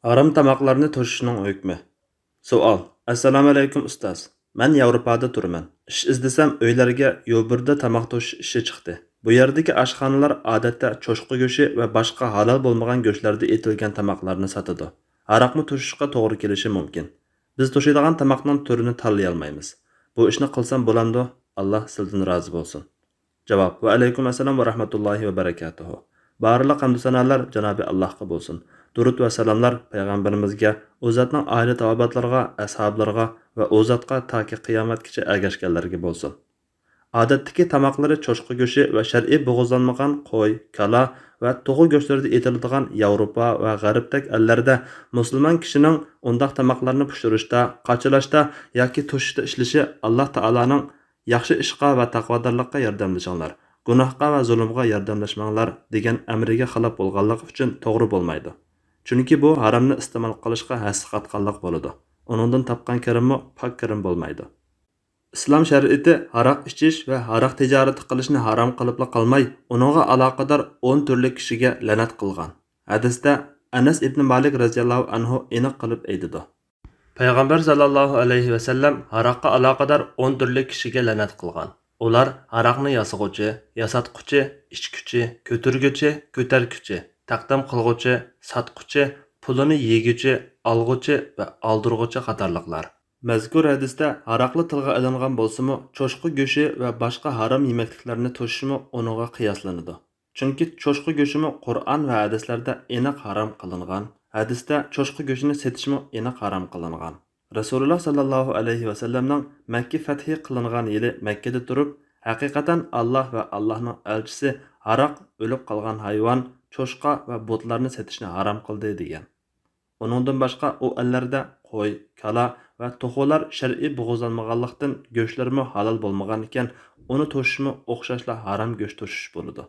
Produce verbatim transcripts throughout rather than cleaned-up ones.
ھارام تاماقلارنى توشۇشنىڭ ھۆكمى. سوئال. ئەسسالامۇئەلەيكۇم ئۇستاز. مەن ياۋروپادا تۇرىمەن. ئىش ئىزدىسەم ئۆيلەرگە يوبىردا تاماق توشۇش ئىشى چىقتى. بۇ يەردىكى ئاشخانىلار ئادەتتە چوشقا گۆشى ۋە باشقا ھالال بولمىغان گۆشلەردە ئېتىلگەن تاماقلارنى ساتىدۇ. ھاراقمۇ توشۇشقا توغرا كېلىشى مۇمكىن. بىز توشۇيدىغان تاماقنىڭ تۈرىنى تاللىيالمايمىز. بۇ ئىشنى قىلسام بولامدۇ؟ ئاللا سىلدىن رازى بولسۇن. جاۋاب. ۋەئەلەيكۇم ئەسسالام ۋە رەھمەتۇللاھى ۋە بەرەكاتۇھۇ. بارلىق ھەمدۇ سانالار جانابى ئاللاھقا بولسۇن. دۇرۇت ۋە سالاملار پەيغەمبىرىمىزگە، ئۇ زاتنىڭ ئائىلە تاۋابىئاتلىرىغا، ئەسھابلىرىغا ۋە ئۇ زاتقا تاكى قىيامەتكىچە ئەگەشكەنلەرگە بولسۇن. ئادەتتىكى تاماقلىرى چوشقا گۆشى ۋە شەرئىي بوغۇزلانمىغان قوي، كالا ۋە توخۇ گۆشلىرىدە ئېتىلىدىغان ياۋروپا ۋە غەربتەك ئەللەردە مۇسۇلمان كىشىنىڭ ئۇنداق تاماقلارنى پىشۇرۇشتا، قاچىلاشتا ياكى توشۇشتا ئىشلىشى ئاللا تائالانىڭ «ياخشى ئىشقا ۋە تەقۋادارلىققا ياردەملىشىڭلار، گۇناھقا ۋە زۇلۇمغا ياردەملەشمەڭلار» دېگەن ئەمرىگە خىلاپ بولغانلىقى ئۈچۈن توغرا بولمايدۇ. چۈنكى بۇ ھارامنى ئىستېمال قىلىشقا ھەسسە قاتقانلىق بولىدۇ. ئۇنىڭدىن تاپقان كىرىممۇ پاك كىرىم بولمايدۇ. ئىسلام شەرىئىتى ھاراق ئىچىش ۋە ھاراق تىجارىتى قىلىشنى ھارام قىلىپلا قالماي، ئۇنىڭغا ئالاقىدار ئون تۈرلۈك كىشىگە لەنەت قىلغان. ھەدىستە ئەنەس ئىبنى مالىك رەزىياللاھۇ ئەنھۇ ئېنىق قىلىپ ئېيتىدۇ. پەيغەمبەر ساللاللاھۇ ئەلەيھى ۋەسەللەم ھاراققا ئالاقىدار ئون تۈرلۈك كىشىگە لەنەت قىلغان. ئۇلار ھاراقنى ياسىغۇچى، ياساتقۇچى، ئىچكۈچى، كۆتۈرگۈچى، كۆتەرگۈچى، تەقدىم قىلغۇچى، ساتقۇچى، پۇلىنى يېگۈچى، ئالغۇچى ۋە ئالدۇرغۇچى قاتارلىقلار. مەزكۇر ھەدىستە ھاراقلا تىلغا ئېلىنغان بولسىمۇ، چوشقا گۆشى ۋە باشقا ھارام يېمەكلىكلەرنى توشۇشمۇ ئۇنىڭغا قىياسلىنىدۇ. چۈنكى چوشقا گۆشىمۇ قۇرئان ۋە ھەدىسلەردە ئېنىق ھارام قىلىنغان. ھەدىستە چوشقا گۆشىنى سېتىشمۇ ئېنىق ھارام قىلىنغان. رەسۇلۇللا ساللاللاھۇ ئەلەيھى ۋەسەللەمنىڭ مەككە فەتھى قىلىنغان يىلى مەككىدە تۇرۇپ، ھەقىقەتەن ئاللا ۋە ئاللانىڭ ئەلچىسى ھاراق، ئۆلۈپ قالغان ھايۋان، چوشقا ۋە بۇتلارنى سېتىشنى ھارام قىلدى، دېگەن. ئۇنىڭدىن باشقا ئۇ ئەللەردە قوي، كالا ۋە توخۇلار شەرئىي بوغۇزلانمىغانلىقتىن، گۆشلىرىمۇ ھالال بولمىغان ئىكەن، ئۇنى توشۇشمۇ ئوخشاشلا ھارام گۆش توشۇش بولىدۇ.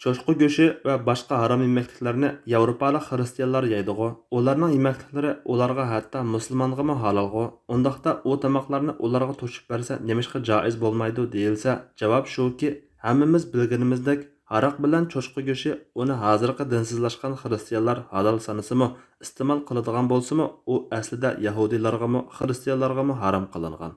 چوشقا گۆشى ۋە باشقا ھارام يېمەكلىكلەرنى ياۋروپالىق خىرىستىيانلار يەيدىغۇ، ئۇلارنىڭ يېمەكلىكلىرى ئۇلارغا ھەتتا مۇسۇلمانغىمۇ ھالالغۇ، ئۇنداقتا ئۇ تاماقلارنى ئۇلارغا توشۇپ بەرسە نېمىشقا جائىز بولمايدۇ دېيىلسە، جاۋاب شۇكى، ھەممىمىز بىلگىنىمىزدەك، ھاراق بىلەن چوشقا گۆشى ئۇنى ھازىرقى دىنسىزلاشقان خىرىستىيانلار ھالال سانىسىمۇ، ئىستېمال قىلىدىغان بولسىمۇ، ئۇ ئەسلىدە يەھۇدىيلارغىمۇ، خىرىستىيانلارغىمۇ ھارام قىلىنغان.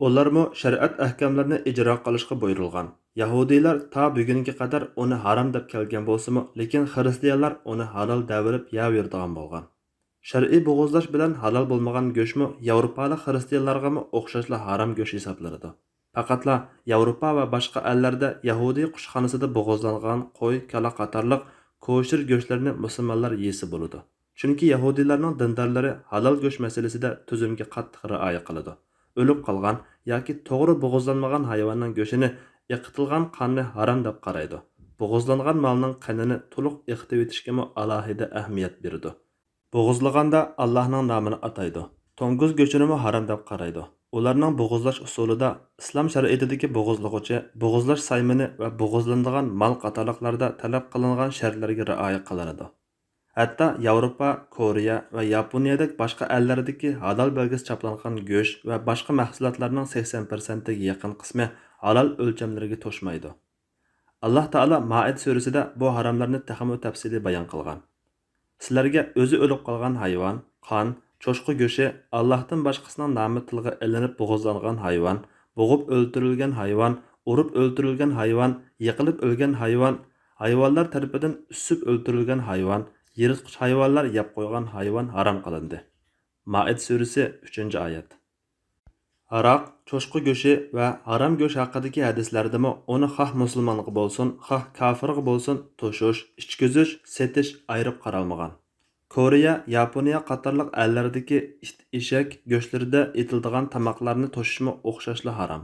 ئۇلارمۇ شەرىئەت ئەھكاملىرىنى ئىجرا قىلىشقا بۇيرۇلغان. يەھۇدىيلار تا بۈگۈنگە قەدەر ئۇنى ھارام دەپ كەلگەن بولسىمۇ، لېكىن خىرىستىيانلار ئۇنى ھالال دەۋېرىپ يەۋېرىدىغان بولغان. شەرئىي بوغۇزلاش بىلەن ھالال بولمىغان گۆشمۇ ياۋروپالىق خىرىستىيانلارغىمۇ ئوخشاشلا ھارام گۆش ھېسابلىنىدۇ. پەقەتلا ياۋروپا ۋە باشقا ئەللەردە يەھۇدىي قۇشخانىسىدا بوغۇزلانغان قوي، كالا قاتارلىق كوشېر گۆشلىرىنى مۇسۇلمانلار يېسە بولىدۇ. چۈنكى يەھۇدىيلارنىڭ دىندارلىرى ھالال گۆش مەسىلىسىدە تۈزۈمگە قاتتىق رىئايە قىلىدۇ. ئۆلۈپ قالغان ياكى توغرا بوغۇزلانمىغان ھايۋاننىڭ گۆشىنى، ئېقىتىلغان قاننى ھارام دەپ قارايدۇ. بوغۇزلانغان مالنىڭ قېنىنى تولۇق ئېقىتىۋېتىشكىمۇ ئالاھىدە ئەھمىيەت بېرىدۇ. بوغۇزلىغاندا ئاللاھنىڭ نامىنى ئاتايدۇ. توڭگۇز گۆشىنىمۇ ھارام دەپ قارايدۇ. ئۇلارنىڭ بوغۇزلاش ئۇسۇلىدا ئىسلام شەرىئىتىدىكى بوغۇزلىغۇچى، بوغۇزلاش سايمىنى ۋە بوغۇزلىنىدىغان مال قاتارلىقلاردا تەلەپ قىلىنغان شەرتلەرگە رىئايە قىلىنىدۇ. ھەتتا ياۋروپا، كورېيە ۋە ياپونىيەدەك باشقا ئەللەردىكى ھالال بەلگىسى چاپلانغان گۆش ۋە باشقا مەھسۇلاتلارنىڭ سەكسەن پىرسەنتىگە يېقىن قىسمى ھالال ئۆلچەملىرىگە توشمايدۇ. ئاللاھ تائالا مائىدە سۈرىسىدە بۇ ھاراملارنى تېخىمۇ تەپسىلىي بايان قىلغان. سىلەرگە ئۆزى ئۆلۈپ قالغان ھايۋان، قان، چوشقا گۆشى، ئاللاھتىن باشقىسىنىڭ نامى تىلغا ئېلىنىپ بوغۇزلانغان ھايۋان، بوغۇپ ئۆلتۈرۈلگەن ھايۋان، ئۇرۇپ ئۆلتۈرۈلگەن ھايۋان، يىقىلىپ ئۆلگەن ھايۋان، ھايۋانلار تەرىپىدىن ئۈسۈپ ئۆلتۈرۈلگەن ھايۋان، يىرتقۇچ ھايۋانلار يەپ قويغان ھايۋان ھارام قىلىندى. مائىدە سۈرىسى، ئۈچىنچى ئايەت. ھاراق، چوشقا گۆشى ۋە ھارام گۆش ھەققىدىكى ھەدىسلەردىمۇ ئۇنى خاھ مۇسۇلمانغا بولسۇن، خاھ كاپىرغا بولسۇن، توشۇش، ئىچكۈزۈش، سېتىش ئايرىپ قارالمىغان. كورېيە، ياپونىيە قاتارلىق ئەللەردىكى ئىت، ئېشەك گۆشلىرىدە ئېتىلىدىغان تاماقلارنى توشۇشمۇ ئوخشاشلا ھارام.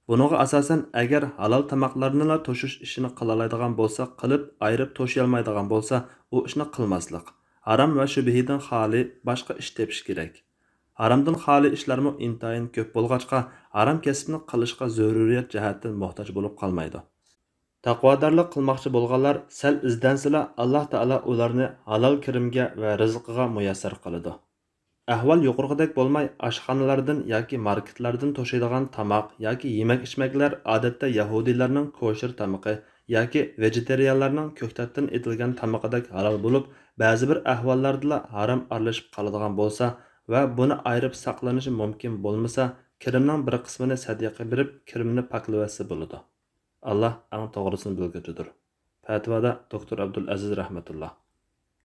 بۇنىڭغا ئاساسەن، ئەگەر ھالال تاماقلارنىلا توشۇش ئىشىنى قىلالايدىغان بولسا قىلىپ، ئايرىپ توشۇيالمايدىغان بولسا، ئۇ ئىشنى قىلماسلىق، ھارام ۋە شۈبھىدىن خالىي باشقا ئىش تېپىش كېرەك. ھارامدىن خالىي ئىشلارمۇ ئىنتايىن كۆپ بولغاچقا، ھارام كەسىپنى قىلىشقا زۆرۈرىيەت جەھەتتىن موھتاج بولۇپ قالمايدۇ. تەقۋادارلىق قىلماقچى بولغانلار سەل ئىزدەنسىلا، ئاللاھ تائالا ئۇلارنى ھالال كىرىمگە ۋە رىزقىغا مۇيەسسەر قىلىدۇ. ئەھۋال يۇقىرىقىدەك بولماي، ئاشخانىلاردىن ياكى ماركېتلاردىن توشۇيدىغان تاماق ياكى يېمەك-ئىچمەكلەر ئادەتتە يەھۇدىيلارنىڭ كوشېر تامىقى ياكى ۋېجېتېرىيانلارنىڭ كۆكتاتتىن ئېتىلگەن تامىقىدەك ھالال بولۇپ، بەزى بىر ئەھۋاللاردىلا ھارام ئارىلىشىپ قالىدىغان بولسا ۋە بۇنى ئايرىپ ساقلىنىشى مۇمكىن بولمىسا، كىرىمنىڭ بىر قىسمىنى سەدىقە بېرىپ، كىرىمنى پاكلىۋەتسە بولىدۇ. ئاللا ئەڭ توغرىسىنى بىلگۈچىدۇر. پەتىۋادا دوكتور ئابدۇلئەزىز رەھمەتۇللا.